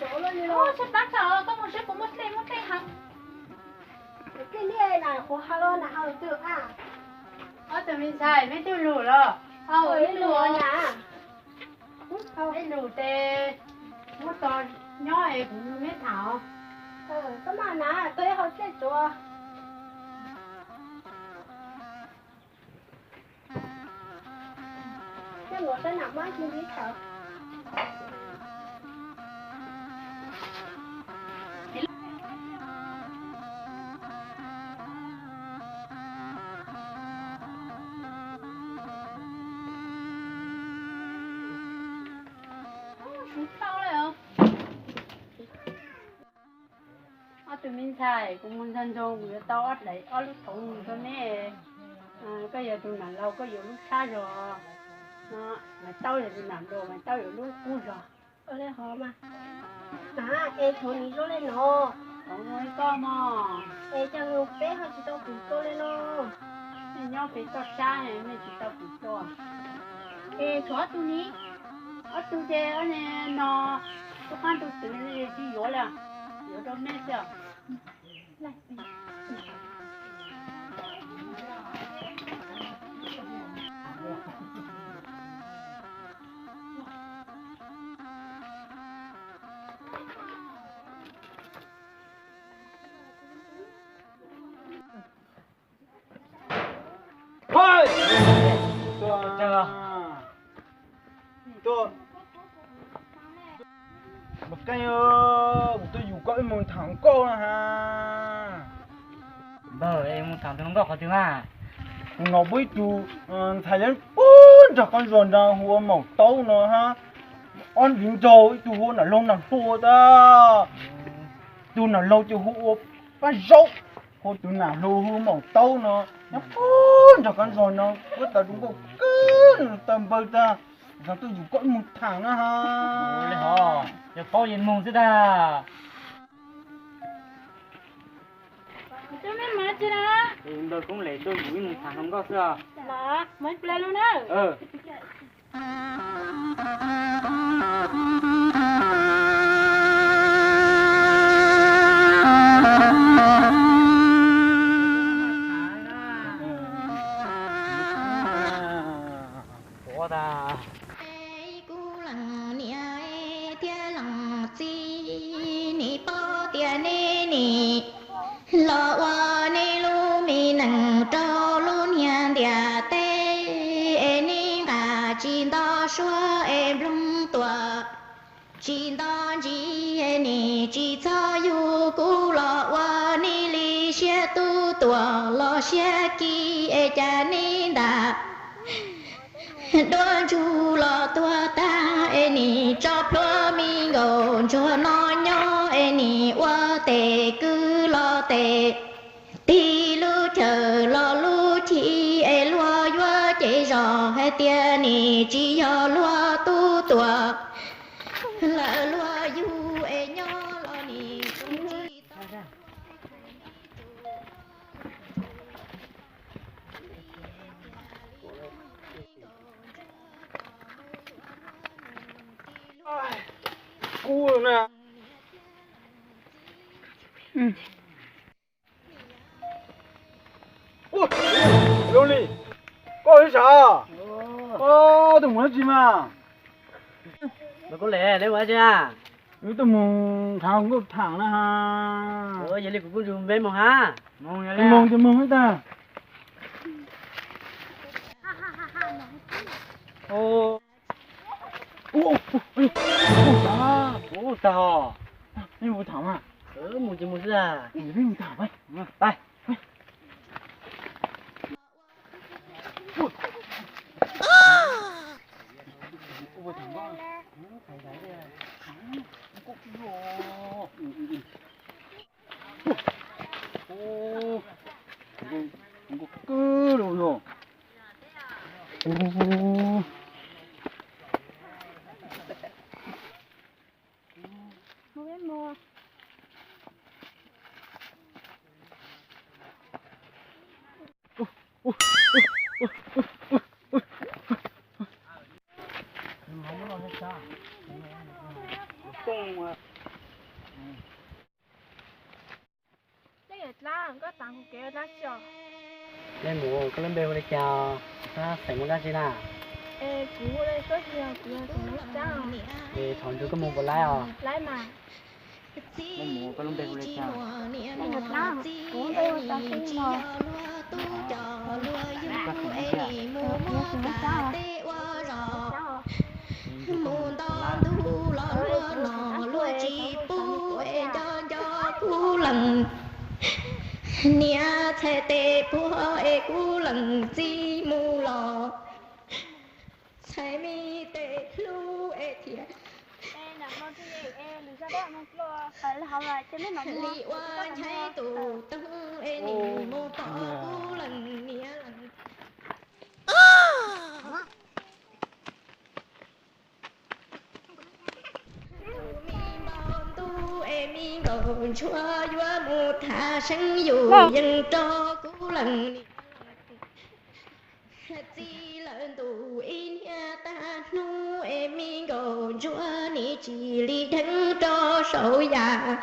Ub, sab plab tso, koj mus seb puas muaj dej, muaj dej heev. Dej liaj na, kuv hau los na, hau twg a? Ob tug me ntxhais, meb twb lug los? Hau ib lug na. Hau ib lug tes muab tso nyob es kuv nug meb tham os. Koj mas na, koj ib hau dej tsuav. Coj mus saib nam muab ib ntsis thaum. Suv tau lawm. Ob tug me ntxhais, kuv mus ntxog nroog kuv yuav tau ob daim ob lub toov mus rau neb. Koj yog tus nam laug koj yuav lub sab zog no, Maiv Taub yog tus nam laug Maiv Taub yuav lub qub zog. Ua li hov mas. Mas es thaum nws zoo li no, thaum zoo li koj mog, es cas peb ho tsis tau pum tua li no? Nej nyob pem toj sab mej tsis tau pum tua. Es tshuav ob tug ni, ob tug ces no, tub qab ntug twg tsis yuav li, yuav rau mej xwb. Mas Keej, kuv tuaj yus koj ib moo tham nkauj na ha. Npawg, es mus tham tus hluas nkauj qhov twg mas? Kuv hnov puag ib tug ntxhais nyob puag nram qab zos nrad hu ua Maum Taub no hab, ob viv ncaus ib tug hu ua Nam Laug Nam Hluas tas, tus Nam Laug ces hu ua Paj Zaub, ho tus Nam Hluas hu Maum Taub no, nyob puag nram qab zos no, puab tas zoo nkauj kawg, tawg npawg tag. Xav tuaj yus koj ib mus tham na ha. Yog paub yeej mus xwb tag. Tus me mas tsis na. Npawg Koob Lem tuaj yus ib mus tham hluas nkauj xwb os. Los, mus ib pliag lug na. Ua tas, kuv leej niam thiab leej txiv, nim paub tias nej nim los ua nej lub me neej rau lub niag ntiaj teb, es nej nqa tsis nto suab es nplooj tuam, tsis nto ntsis es nim tsis txhob yug kuv los ua nej li siab tub tuam los siab kis es cas nej ntam duab ntsug los tuag tag es nim tso plhuav me nkaus ntsuag no nyob es nim ua tes kwv los tes tig lub chaw los lub chim es luag yuav ces zog hais tias nim tsis yog luag tub tuam lawm luag yug es nyob los nim tsis tau. Kub na. Ua, Lub Lis, koj ua li cas? Koj tuaj mus dab tsi mas? Koj le, le ua dab tsi? Wb tuaj mus nrhav hluas nkauj tham na ha. Yog li kuv kuj nrug npeb moog hab. Moog ces moog ib tag. Ua, ua, ua, ua, tag. Mus tham mas. Mus ces mus xwb. Peb mus tham. Nkauj kawg li no. Dlaab, koj xaav kuv kev dlaab tsi os? Leej muam, koj lub npe hu li cas? Koj xeem mus dab tsi na? Es kuv hu li Suab Yig, kuv yog xeem Hmoob Tsab. Es thaum ntxov koj mus puas laib os? Laib mas. Leej muam, koj lub npe hu li cas? Leej muam Dlaab, kuv lub npe hu Tsav Xeeb no. Koj xeem Hmoob Tsab? Kuv yog xeem Hmoob Tsab. Mus nto ntuj los luag no luag tsis pub es nco nco kuv lees. Niam txhais tes puag es kuv lees txij mus los, txhais me tes hlub es thiaj li ua nchaib tus toog es nim mus pom kuv lees niam lees. Tus me npau ntuj es me nkaus ntsuag yuav mus tham seev yus yeej rau kuv lees niam. Txij lawm ntuj ib niag tag hnub es me nkaus ntsuag nim tsis li dheev rau saum yam.